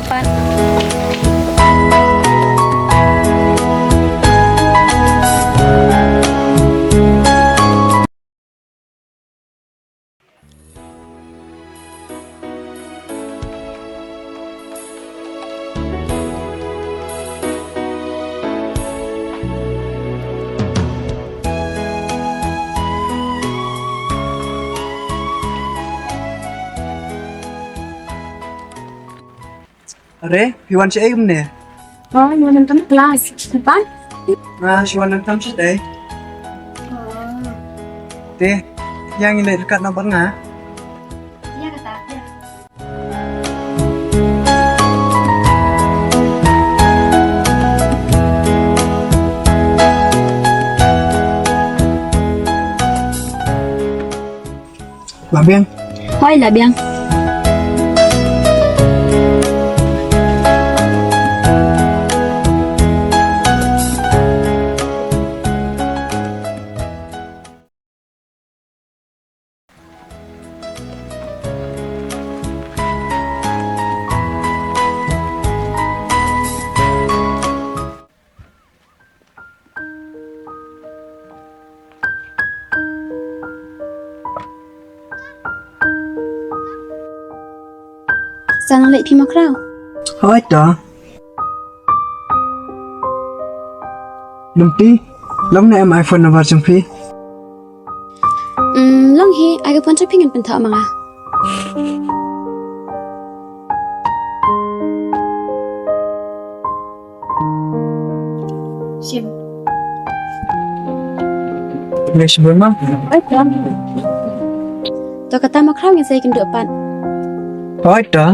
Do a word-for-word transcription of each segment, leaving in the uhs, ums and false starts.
Pat. Are, phi wan shaei kumne? Oh, ngi wan tam klas. Phi pat? Nga shu wan tam shatei. Oh. Te, ïa ngi leit ryngkat noh bad nga. Ïa kata, ïa. La biang. Hooid, la biang. Sa nang leit phi ma Khraw? Hooid to. Lymti, long ne em iPhone number jong phi? Hmm, long hi, ai ka phone jong phi ngan pynthoh ma nga. Shim. Ngi shim ma. Ai, to. To kata ma Khraw ngin sa ïakynduh pat. Hooid to.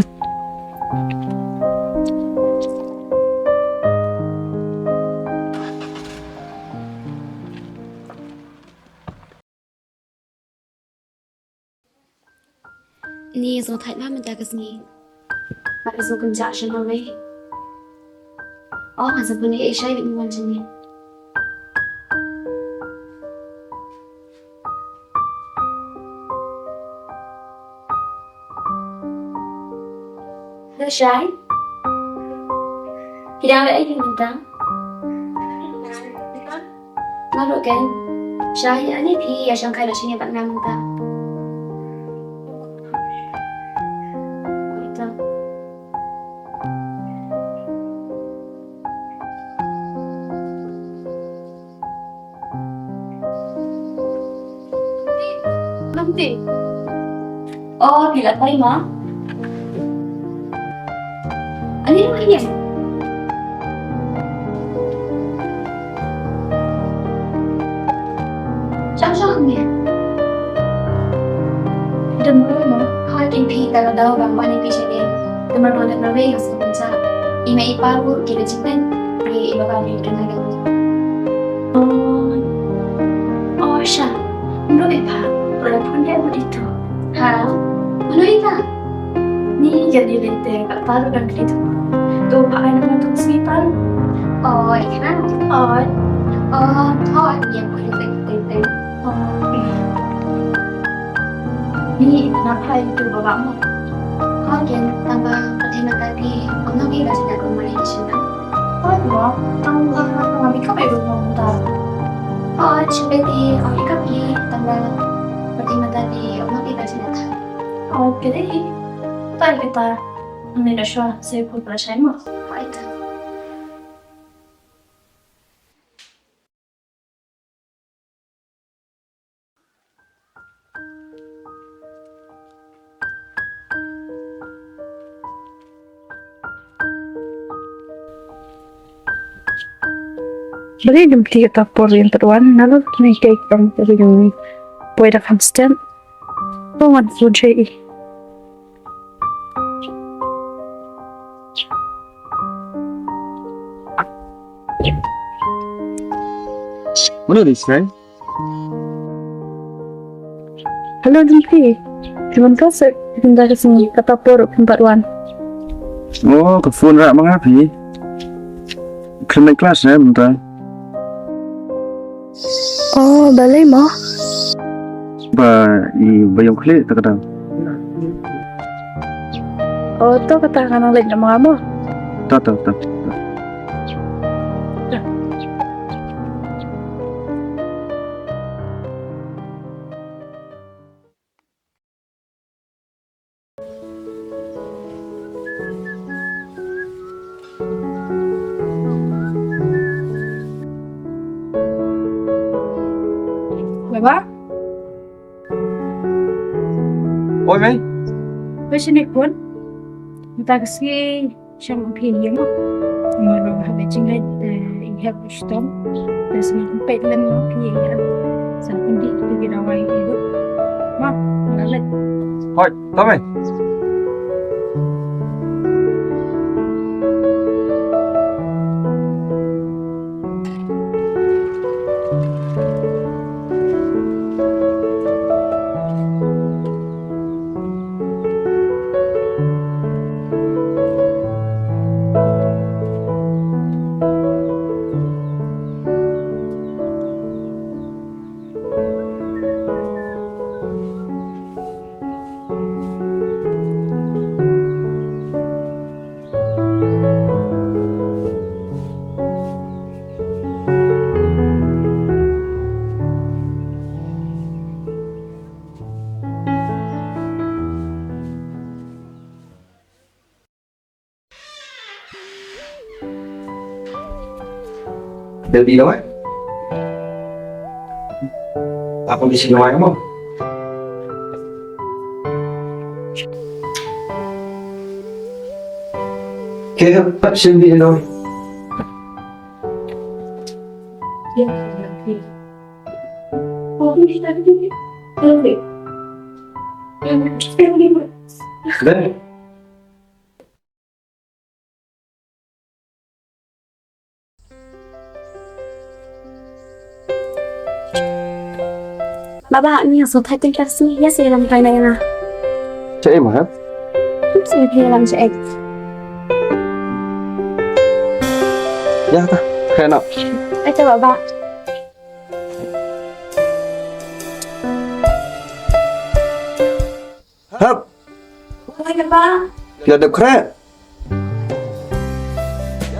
Ni zong thait ma mynta ka sngi. Ma ka zong kynjah sha ma wei. Oh, nga zong pynleit shai bad ni wan jong ni. Hello, Shai. Phi dang leh aïu mynta? Nga ruh ken. Shai, ani phi ïa shong kai lashai bad nga mynta. Ito. Lymti. Oh, phi la poi ma? Ani ma ïa. Shong shong ni. Dum ruh mo, ha ki phi ta la dau bang wan ïa phi shane. Te mar ba dang marwei nga sngewbha. I mei i pa ruh ki la jingpyn, i, i baba ruh i dang dang. Oh. Oh, Sha. Mano i pa? Ba la phone ïa u ito. Ha? Mano ita? Ni ïa ni lynter ka pa ruh dang kri tu. Tu pa ai nama tu si pa ruh. Oh, i kena. Oh. Oh, oh, ïa phi lynter. Oh. Ni na phai tu baba mo. Ho ken tang ba pyrthei mynta phi ym nang ïa ba jingïaid kumne ïa shisha. Ho mo tang ba nga bikap ïa ba mo mynta. Ho shu pyrthei ym bikap ïa tang ba pyrthei mynta phi ym nang ïa ba jingïaid. Ho pyrthei tai kita. Ni da shwa se phu pra shai mo. Ho ita. Balei ngam thied kata por ïa ka wan, nalor kine ki kam ka ring poi da kham step. Ko ngan phone sha i. Mano this guy? Hello, Dimpi. Phi mynta seh, phi mynta ka sngi, kata por phim pat wan. Oh, ka phone rah ma nga phi. Khlem leit klas ne mynta. Oh, balei mo? Ba i ba ïong khlieh ta ka dang. Oh, to kata ka nang leit na mama. To, to, to. Baba? Oi, Mei. Ba shane khun. Mynta ka sngi shong phi ïa mo. Mo ba ba ha ba jingai, eh, i hep u shitom. Te sngewbha peit lem mo phi ïa. Sa pyndih phi ki dawai ïa. Mo, nga leit. Hoi, to Mei. Del di lawai. Aku di sini lawai mo. Kaya pat sini di lawai. Ben. Baba, ni yang sutai tingkar sini ya sih dalam kain ina. Cek em kan? Sini dia dalam cek. Ya ta, kena. Ayo baba. Hap. Oi, Baba. Ïa dep khreh.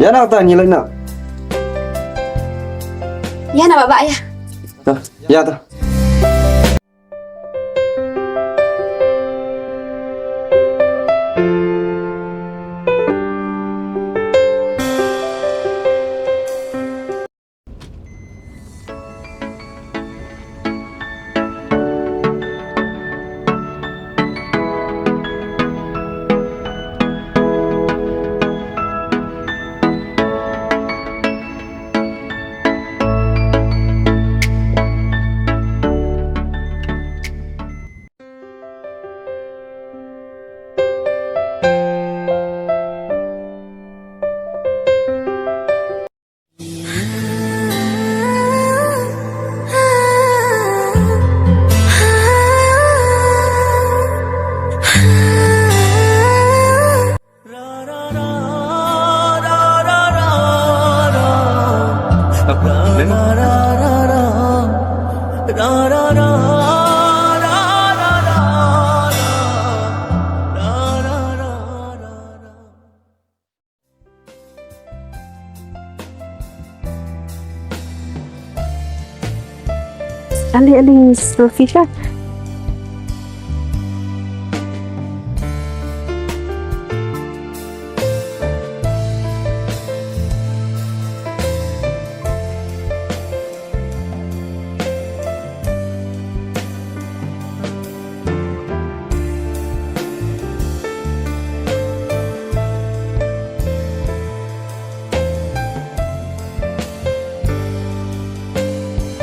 Ïa na ta ngi leit na. Ïa na Baba ïa. Ta, ïa ta. Alih alih selfie ka.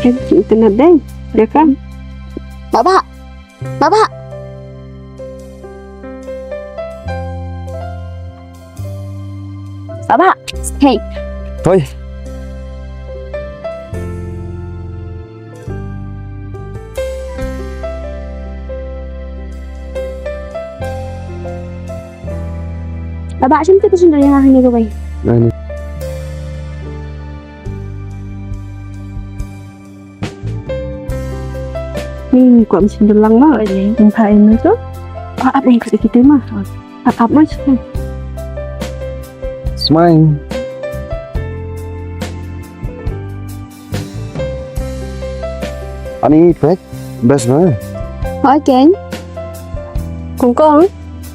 Kan internet dai. Dia kan. Baba. Baba. Baba. Hey. Hoi. Baba, shim te ka sundar ïa nga hangne kawei. Ani. Ni kwah machine dang lang ma. Ni pha ini tu. Ah, apa yang kata kita ma? Ap, ap, ap. Smile. Ani pek best na. Okay. Kong kong.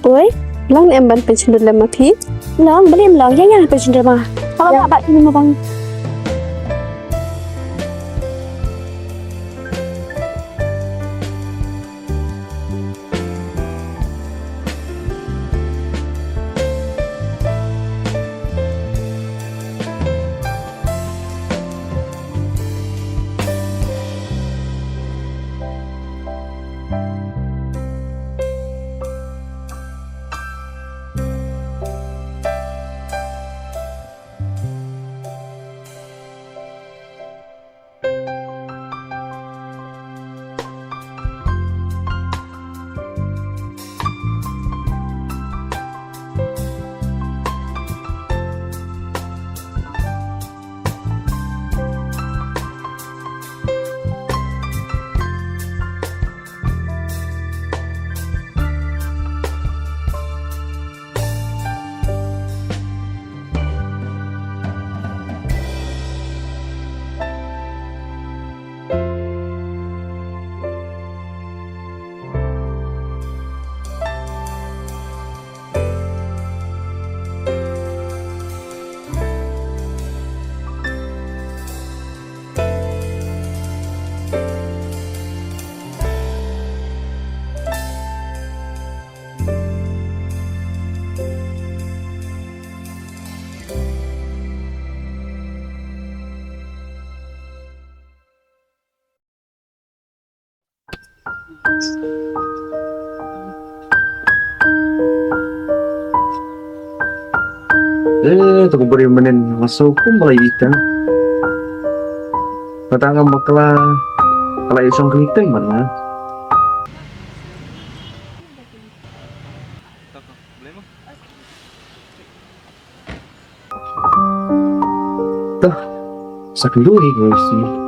Oi, long em ban pynshyndur lem ma phi? Long, balei em long, ïa ïa pynshyndur ma. Ba ba ba ba pynshyndur ma bang. Eh, to bari menen masuk pun balai ikan. Kata ngam bakla, kalau isong keriting mana? Tah, sa kynduh hi ko si.